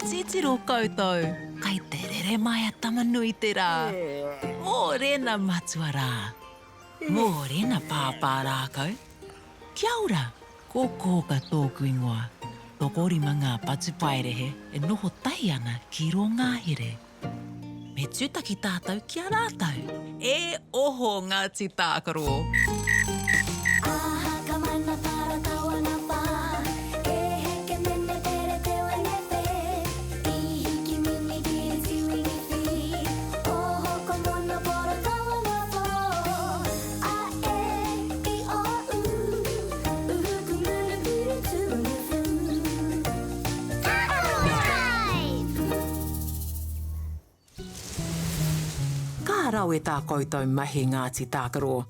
Titiro koutou, kai te rere mai a Tama-nui-te-rā. Mōrena matua rā. Mōrena pāpā rākau. Kia ora, ko Kōka tōku ingoa. Tokorima ngā patupaiarehe e noho tahi ana ki rō ngahere. Me tūtaki tātou ki a rātou. E oho Ngāti Tākaro! Ka rawe tā koutou mahi Ngāti Tākaro.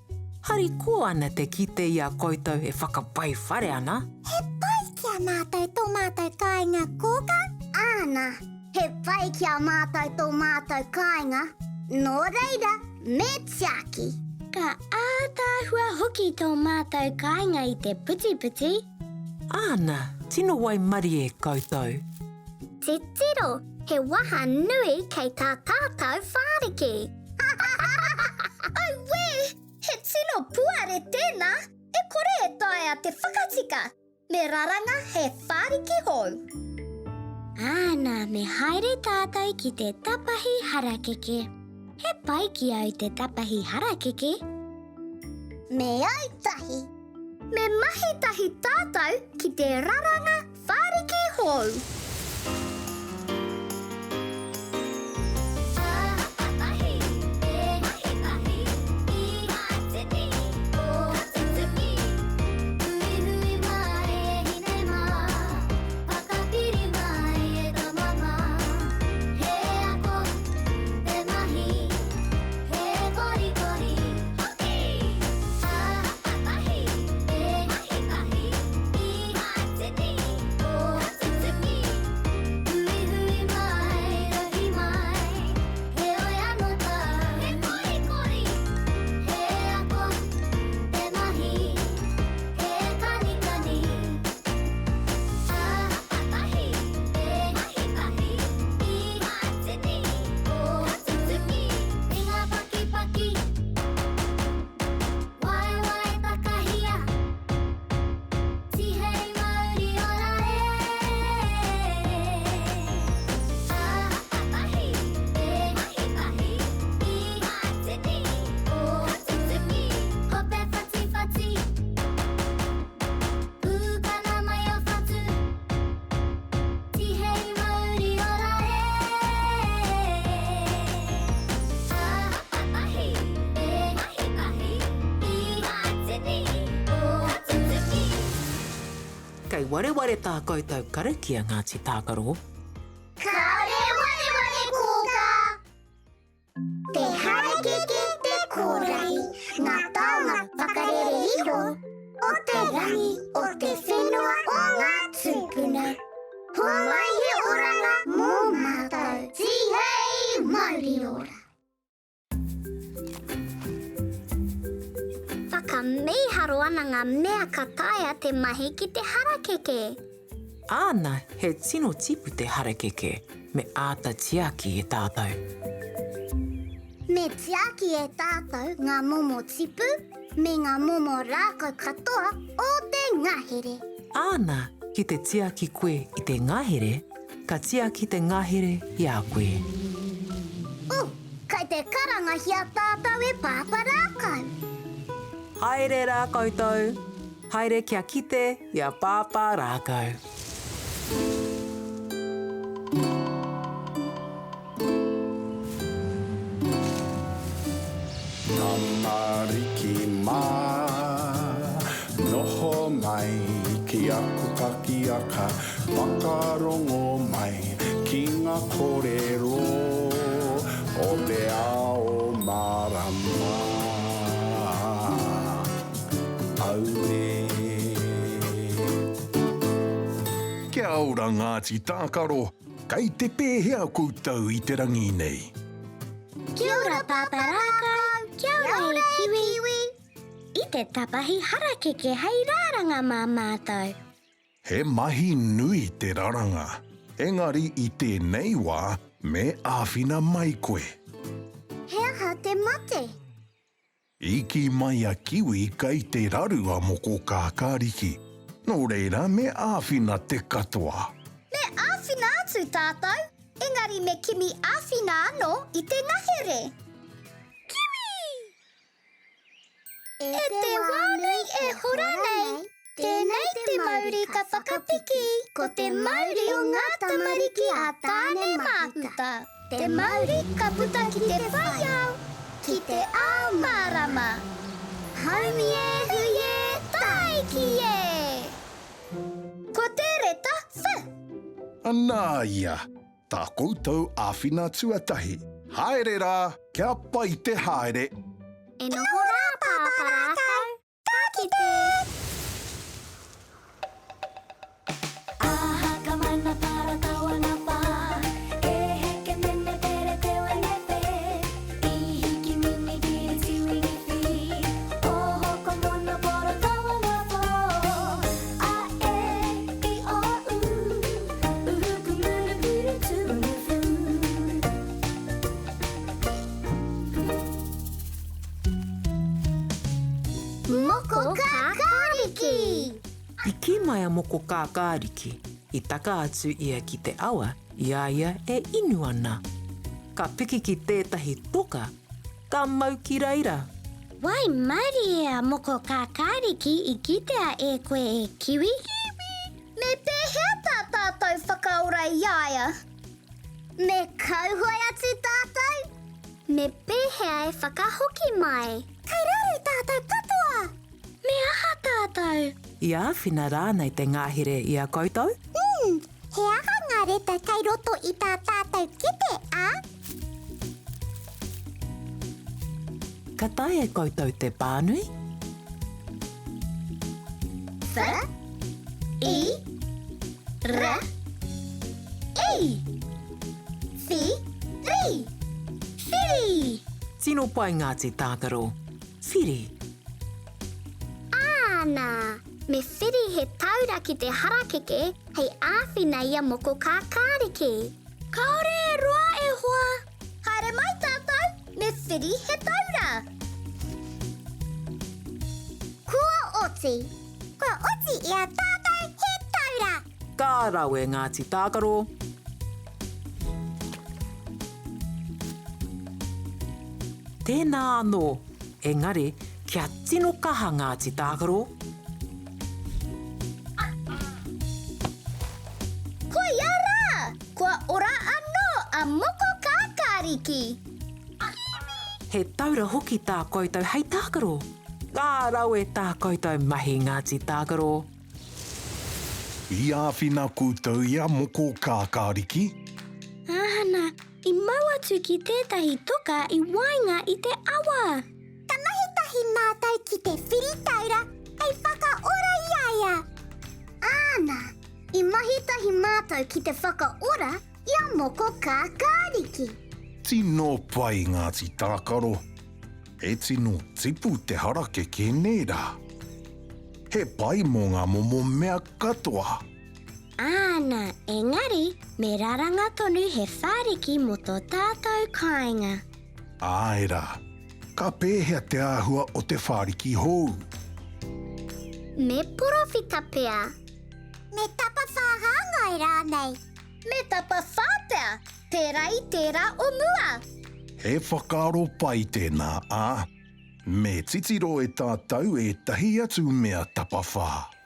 Harikoa ana te kite i a koutou e whakapai whare ana. He pai ki a mātou tō mātou kāinga kōkā? Āna, he pai ki a mātou tō mātou kāinga, nō reira, me tiaki. Ka ātaahua hoki tō mātou kāinga i te putiputi. Āna, tino waimarie koutou. Titiro, he waha nui kei tā tātou whāriki. Auē! He tino puare tēnā, e kore e taea te whakatika. Me raranga he whāriki hou. Āna, me haere tātou ki te tapahi harakeke. He pai ki au te tapahi harakeke. Me au tahi. Me mahi tahi tātou ki te raranga Whāriki hou! Tihei mauri ora e Tahi, e mahi tahi I ngā tini o tutuki Hope whatiwhati Pūkana mai o whatu Tihei mauri ora e Tahi, e mahi tahi I ngā tini o tutuki Kei wareware tā koutou karakia Ngāti Tākaro. Kāore wareware kōkā! Te harakeke te kōrahi, ngā taonga whakarere iho o te rangi, o te whenua o ngā tūpuna. Homai he oranga mō mātou. Tihei mauri ora! Whakamīharo ana ngā mea ka taea te mahi ki te harakeke. Āna, he tino tipu te harakeke, me āta tiaki e tātou. Me tiaki e tātou ngā momo tipu me ngā momo rākau katoa o te ngahere. Āna, ki te tiaki koe i te ngahere, ka tiaki te ngahere i a koe. Oh, Kei te karangahia tātou e Pāpā Rākau. Haere rā koutou, haere kia kite i a Pāpā Rākau. Tamariki mā, noho mai ki aku pakiaka, whakarongo mai ki ngā kōrero o te ao mārama. Auē. Kia ora Ngāti Tākaro, kei te pēhea koutou i te rangi nei? Kia ora Pāpā Rākau, kia ora e Kiwi. I te tapahi harakeke hei rāranga mā mātou. He mahi nui te raranga. Engari i tēnei wā, me āwhina mai koe. He aha te mate? I kī mai a Kiwi kei te raru a Moko Kākāriki. Nō reira me āwhina te katoa. Me āwhina atu tātou, engari me kimi āwhina anō i te ngahere. Kiwi! E te wā nui e hora nei, tēnei te mauri ka whakapiki, ko te mauri o ngā tamariki a Tāne Māhuta, te mauri ka puta ki te whai ao, ki te ao mārama. Haumi e hui e, tāiki e! Ko te reta wh. Anā ia, tā koutou āwhina tuatahi. Haere rā, kia pai te haere! E noho rā Pāpā Rākau, ka kite! Aha ka mana para tawana pa E heke mene pere te wene pe I hiki mini kiri tiwini fi Oho ko mono poro tawana po A e i o u Uhu kumunu puru tuunu fu. Moko Kākāriki! I kī mai a Moko Kākāriki, i taka atu ia ki te awa i a ia e inu ana. Ka piki ki tētahi toka, ka mau ki reira. Waimarie a Moko Kākāriki i kitea e koe e Kiwi? Kiwi! Me pēhea tā tātou whakaora i a ia? Me kauhoe atu tātou? Me pēhea e whakahoki mai? Kei raru tātou katoa! Me aha tātou? I āwhina rānei te ngahere i a koutou? Mm, he aha ngā reta kei roto i tā tātou kete, ā? Ka taea e koutou te pānui? F, I, R, I, Whiri, Whiri! Tino pai Ngāti Tākaro. Whiri. Āna! Me whiri he taura ki te harakeke hei āwhina i a Moko Kākāriki. Kāore e roa e hoa! Haere mai tātou, me whiri he taura! Kua oti! Kua oti i a tātou he taura! Ka rawe Ngāti Tākaro! Tēnā anō, engari kia tino kaha Ngāti Tākaro! Koia rā! Kua ora anō a Moko Kākāriki! He taura hoki tā koutou hei tākaro! Ka rawe tā koutou mahi Ngāti Tākaro! I āwhina koutou i a Moko Kākāriki? Āna, i mau atu ki tētahi toka i waenga i te awa. Ka mahi tahi mātou ki te whiri taura hei whakaora i a ia. Āna, i mahi tahi mātou ki te whakaora i a Moko Kākāriki. Tino pai Ngāti Tākaro. He tino tipu te harakeke nē rā. He pai mō ngā momo mea katoa. Āna, engari me raranga tonu he whāriki mō tō tātou kāinga. Āe rā. Ka pēhea te āhua o te whāriki hou? Me porowhita pea. Me tapawhā hāngai rānei. Me tapawhā pea, pērā i tērā o mua. He whakaaro pai tēnā, ā, me titiro e tātou ētahi atu mea tapawhā. Tapawhā!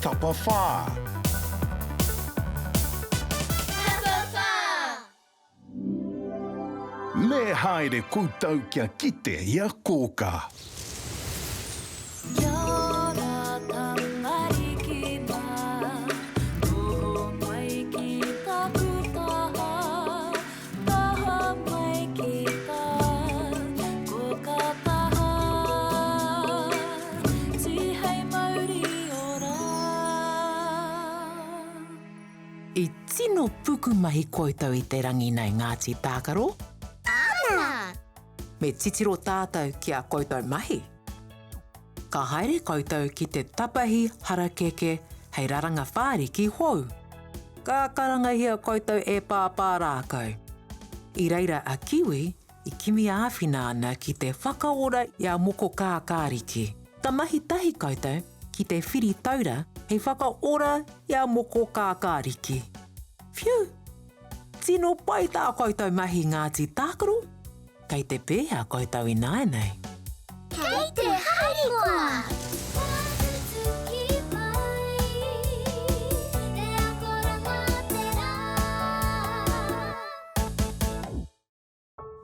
Tapawhā. Tapawhā! Me haere koutou kia kite i a Kōkā. Kia ora tamariki mā, noho mai ki taku taha, taha mai ki tā koka taha, tihei mauri ora. I tino pukumahi koutou i te rangi nei Ngāti Tākaro. Āna! Me titiro tātou ki a koutou mahi. Ka haere koutou ki te tapahi harakeke hei raranga whāriki hou. Ka karangahia koutou e Pāpā Rākau. I reira a Kiwi i kimi āwhina ana ki te whakaora i a Moko Kākāriki. Ka mahi tahi koutou ki te whiri taura hei whakaora i a Moko Kākāriki. Whiu! Tino pai tā koutou mahi Ngāti Tākaro, kei te pēhea koutou ināianei? Kei te harikoa! Whakatutuki mai te akoranga o te rā.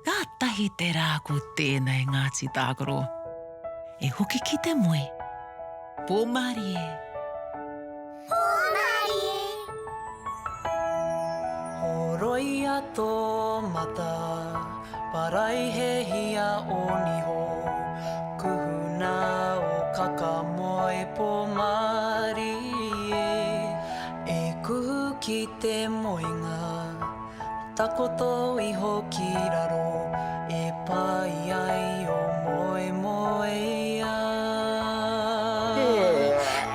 Kātahi te rā ko tēnei Ngāti Tākaro. E hoki ki te moe. Pō mārie. Pō mārie. Horoia tō mata, paraihehia ō niho, kuhuna ō kaka moe pō mārie, e kuhu ki te moenga. Takoto iho ki raro e pai ai o moemoeā.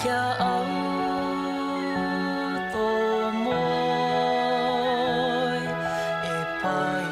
Kia au tō moe e pai